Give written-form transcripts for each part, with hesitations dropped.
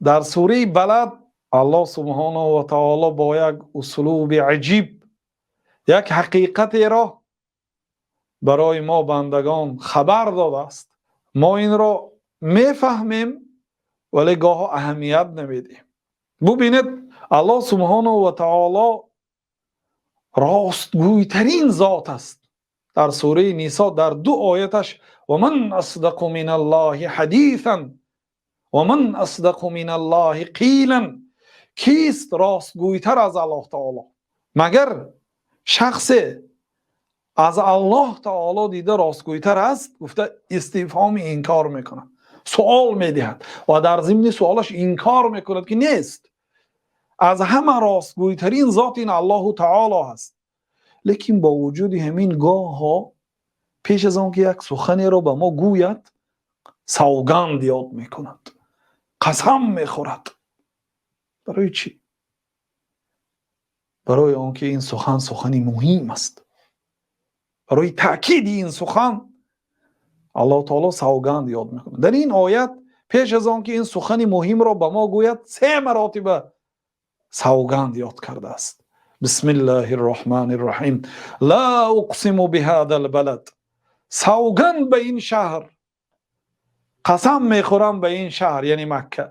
Дар сураи Балад Аллоҳ субҳонаҳу ва таъоло бо як услуби аҷиб як ҳақиқатеро барои мо бандагон хабар додааст. Мо инро мефаҳмем, вале гоҳе аҳамият намедиҳем. Бубинед, Аллоҳ субҳонаҳу ва таъоло ростгӯтарин зот аст. Дар сураи Нисо дар ду ояташ: «Ва ман асдақу миналлоҳи ҳадисан ва ман асдақу миналлоҳи қийлан». Кист ростгӯтар аз Аллоҳ таъоло? Магар шахсе аз Аллоҳ таъоло дида ростгӯтар аст? Гуфта, истифҳоми инкор мекунад, савол медиҳад ва дар зимни саволаш инкор мекунад, ки нест. Аз ҳама ростгӯтарин зот ин Аллоҳ таъоло аст. Лекин бо вуҷуди ҳамин, гоҳҳо пеш аз он ки як сухане ро ба мо гӯяд, савганд ёд мекунад, қасам мехӯрад. Барои чӣ? Барои он ки ин сухан сухани муҳим аст. Барои таъкиди ин сухан Аллоҳ таъоло савганд ёд мекунад. Дар ин оят пеш аз он ки ин сухани муҳимро ба мо гӯяд, се маротиба савганд ёд кардааст. Бисмиллоҳир Роҳманир Роҳим. Ла уқсиму биҳазал балад. Савганд ба ин шаҳр, қасам мехӯрам ба ин шаҳр, яъне Макка.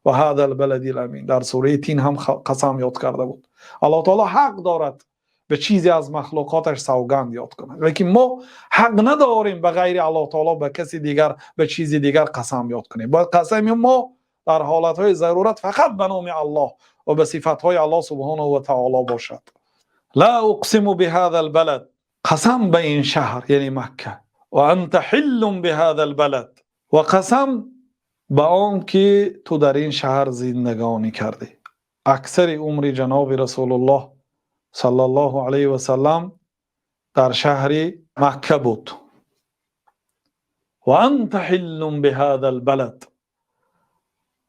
Ва ҳазал баладил амин. Дар сураи Тин ҳам қасам ёд карда буд. Аллоҳ таъоло ҳақ дорад ба чизе аз махлуқоташ савганд ёд кунад, лекин мо ҳақ надорем ба ғайри Аллоҳ таъоло ба каси дигар, ба чизи дигар қасам ёд кунем. Бояд қасами мо дар ҳолатҳои зарурат фақат ба номи Аллоҳ ва ба сифатҳои Аллоҳ субҳонаҳу ва таъоло бошад. Ла уқсиму биҳазал балад, қасам ба ин шаҳр, яъне Макка. Ва анта ҳиллун биҳазал балад, ва қасам ба он ки ту дар ин шаҳр зиндагонӣ кардӣ. Аксари умри ҷаноби Расулуллоҳ саллаллоҳу алайҳи васаллам дар шаҳри Макка буд. Ва анта ҳиллун биҳазал балад,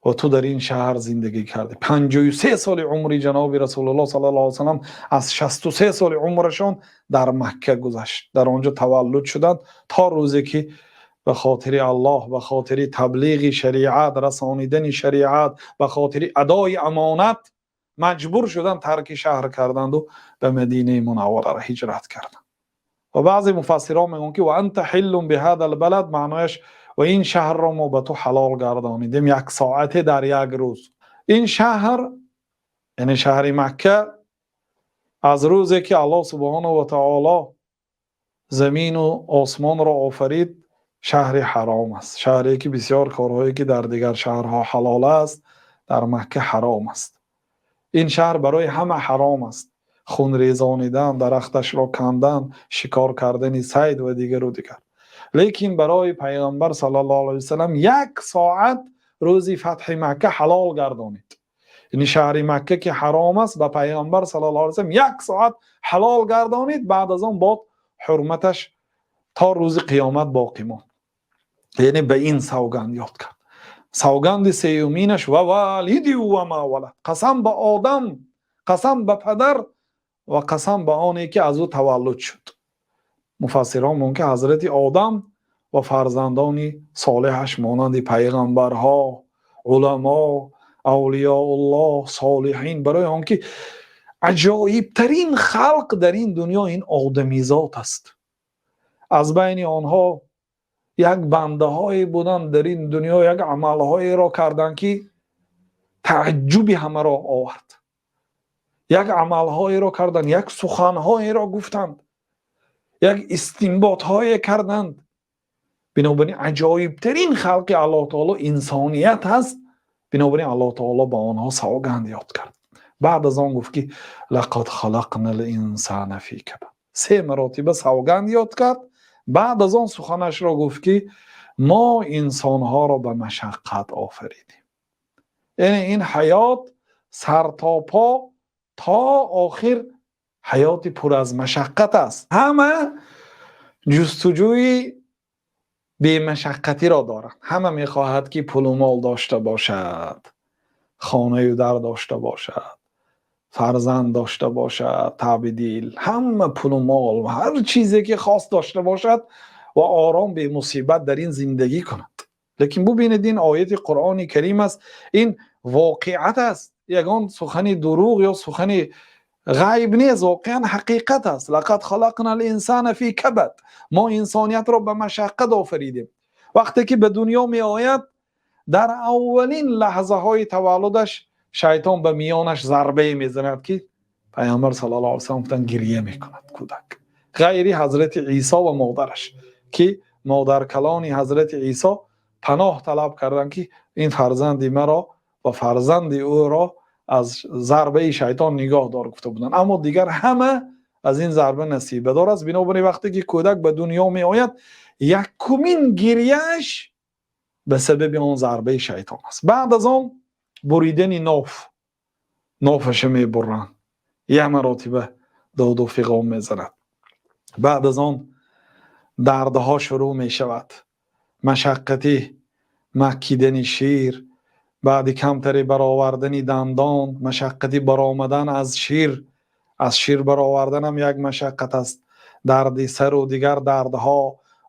ва ту дар ин шаҳр зиндагӣ кардӣ. 53 соли умри ҷаноби Расулуллоҳ саллаллоҳу алайҳи васаллам, аз 63 соли умрашон дар Макка гузашт. Дар он ҷо таваллуд шуданд то рӯзе ки ба хотири Аллоҳ, ба хотири таблиғи шариат, расонидани шариат, ба хотири адои амонат маҷбур шуданд, тарки шаҳр карданду ба Мадинаи Мунаввара ҳиҷрат карданд. Ва баъзе муфассирон мегӯянд, ки ва анта ҳиллун биҳазал балад маънояш ва ин шаҳрро мо ба ту ҳалол гардонидем як соате дар як рӯз. Ин шаҳр, яъне шаҳри Макка, аз рӯзе ки Аллоҳ субҳонаҳу ва таъоло замину осмонро офарид, шаҳри ҳаром аст. Шаҳре ки бисёр корҳое ки дар дигар шаҳрҳо ҳалол аст, дар Макка ҳаром аст. Ин шаҳр барои ҳама ҳаром аст: хунрезонидан, дарахташро кандан, шикор кардани сайд ва дигару дигар. Лекин барои Пайғамбар саллаллоҳу алайҳи васаллам як соат рӯзи фатҳи Макка ҳалол гардонид. Яъне шаҳри Макка ки ҳаром аст, ба Пайғамбар саллаллоҳу алайҳи васаллам як соат ҳалол гардонид. Баъд аз он бод ҳурматаш то рӯзи қиёмат боқӣ монд. Яъне ба ин савганд ёд кард. Савганди сеюминаш: ва валидин ва ма валад. Қасам ба Одам, қасам ба падар ва қасам ба оне ки аз ӯ таваллуд шуд. Муфассирон мегӯянд, ки ҳазрати Одам ва фарзандони солеҳаш, монанди пайғамбарҳо, уламо, авлиёуллоҳ, солиҳин. Барои он ки аҷоибтарин халқ дар ин дунё ин одамизод аст. Аз байни онҳо як бандаҳое буданд, дар ин дунё як амалҳоеро карданд, ки тааҷҷуби ҳамаро овард. Як амалҳоеро карданд, як суханҳоеро гуфтанд, як истинботҳое карданд. Бинобар ин аҷоибтарин халқи Аллоҳ таоло инсоният ҳаст. Бинобар ин Аллоҳ таоло ба онҳо савганд ёд кард. Баъд аз он гуфт, ки лақад халақнал инсана фи кабад. Се маротиба савганд ёд кард. Баъд аз он суханашро гуфт, ки мо инсонҳоро ба машаққат офаридем. Яъне ин ҳаёт сартопо то охир ҳаёти пур аз машаққат аст. Ҳама ҷустуҷӯи бемашаққатиро доранд. Ҳама мехоҳад, ки пулу мол дошта бошад, хонаю дар дошта бошад, фарзанд дошта бошад, таъби дил, ҳама пулу мол, ҳар чизе ки хост дошта бошад ва ором, бемусибат дар ин зиндагӣ кунад. Лекин бубинед, ин ояти Қуръони Карим аст. Ин Воқеат аст, ягон сухани дурӯғ ё сухани ғайб нест, воқеан ҳақиқат аст. لقد خلقنا الإنسان في كبد. Мо инсониятро ба машаққат офаридем. Вақте ки ба дунё меояд, дар аввалин лаҳзаҳои таваллудаш шайтон ба миёнаш зарбае мезанад, ки Паёмбар саллаллоҳу алайҳи васаллам гуфтанд, гиря мекунад кӯдак. Ғайри Ҳазрати Исо ва модараш, ки модаркалони Ҳазрати Исо паноҳ талаб карданд, ки ин фарзанди маро ва фарзанди ӯро аз зарбаи шайтон нигоҳ дор, гуфта буданд. Аммо дигар ҳама аз ин зарба насибадор аст. Бинобар ин, вақте ки кӯдак ба дунё меояд, якумин гиряаш ба сабаби он зарбаи шайтон аст. Баъд аз он буридани ноф, нофаша мебуранд, як маротиба доду фиғон мезанад. Баъд аз он дардҳо шурӯъ мешавад, машаққати макидани шир, баъди камтаре баровардани дандон, машаққати баромадан аз шир, аз шир бароварданам як машаққат аст, дарди сару дигар дардҳо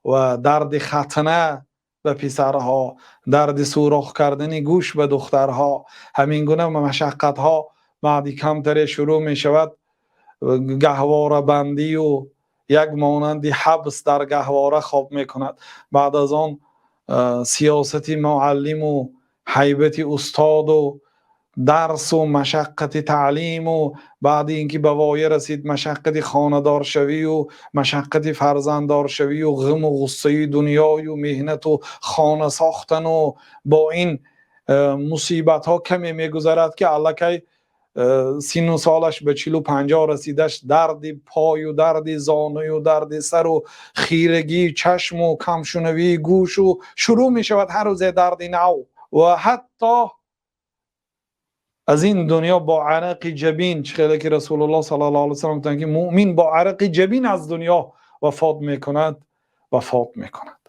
ва дарди хатна ба писарҳо, дарди сӯрох кардани гӯш ба духтарҳо. Ҳамин гуна машаққатҳо баъди камтаре шурӯъ мешавад. Гаҳворабандию як монанди ҳабс дар гаҳвора хоб мекунад. Баъд аз он сиёсати муаллиму ҳайбати устоду дарсу машаққати таълиму, баъди ин ки ба воя расид, машаққати хонадоршавию машаққати фарзанддоршавию ғаму ғуссаи дунёю меҳнату хона сохтану бо ин мусибатҳо каме мегузарад, ки аллакай синну солаш ба 40-у 50 расидаш, дарди пою дарди зоную дарди сару хирагии чашму камшунавии гӯшу шурӯъ мешавад, ҳар рӯзе дарди нав. Ва ҳатто аз ин дунё бо арақи ҷабин, чӣ хеле ки Расулуллоҳ саллаллоҳу алайҳи васаллам гуфтанд, ки мӯъмин бо арақи ҷабин аз дунё вафот мекунад, вафот мекунад.